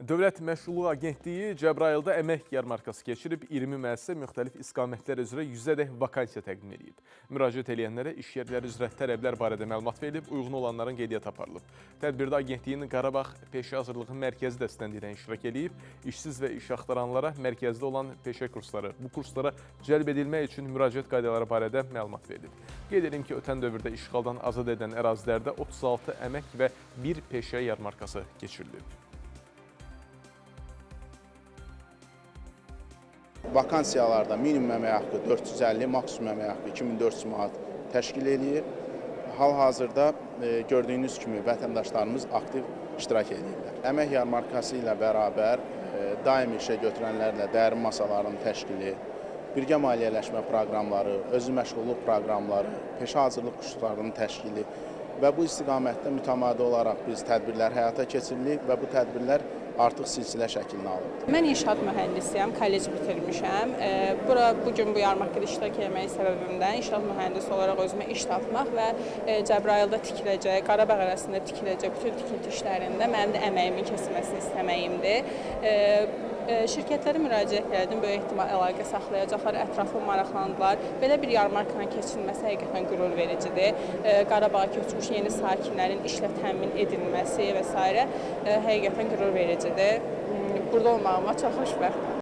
Dövlət Məşğulluq Agentliyi Cəbrayılda əmək yarmarkası keçirib, 20 müəssisə müxtəlif istiqamətlər üzrə 100-ədək vakansiya təqdim edib. Müraciət edənlərə iş yerləri üzrə tələblər barədə məlumat verilib, uyğun olanların qeydiyyatı aparılıb. Tədbirdə agentliyin Qarabağ Peşə Hazırlığı Mərkəzi də stəndi ilə iştirak eləyib. İşsiz və iş axtaranlara mərkəzdə olan peşə kursları, bu kurslara cəlb edilmək üçün müraciət qaydaları barədə məlumat verilib. Qeyd edim ki, ötən dövrdə işğaldan azad edilən ərazilərdə 36 əmək və bir peşə yarmarkası keçirilib. Vakansiyalarda minimum əmək haqqı 450, maksimum əmək haqqı 2400 manat təşkil eləyir. Hal-hazırda gördüyünüz kimi vətəndaşlarımız aktiv iştirak edirlər. Əmək yarmarkası ilə bərabər daimi işə götürənlərlə dəyərin masalarının təşkili, birgə maliyyələşmə proqramları, özü məşğulluq proqramları, peşə hazırlıq kurslarının təşkili və bu istiqamətdə mütəmadi olaraq biz tədbirlər həyata keçiririk və bu tədbirlər artıq silsilə şəklini alıbdır. Mən inşaat mühəndisiyəm, kollec bitirmişəm. Bura bu gün bu yarmarkada iştirak etməyin səbəbimdən inşaat mühəndisi olaraq özümə iş tapmaq və Cəbrayılda tikiləcək, Qarabağ ərazisində tikiləcək bütün tikinti işlərində mənim də əməyimin kəsilməsini istəməyimdir. Şirkətlərə müraciət elədim, böyük ehtimal əlaqə saxlayacaqlar, ətraflı maraqlandılar. Belə bir yarmarkanın keçirilməsi həqiqətən qürur vericidir. Qarabağa köçmüş yeni sakinlərin işlə təmin edilməsi və sairə həqiqətən qürur vericidir. Burada olmağıma çox xoşbəxtəm.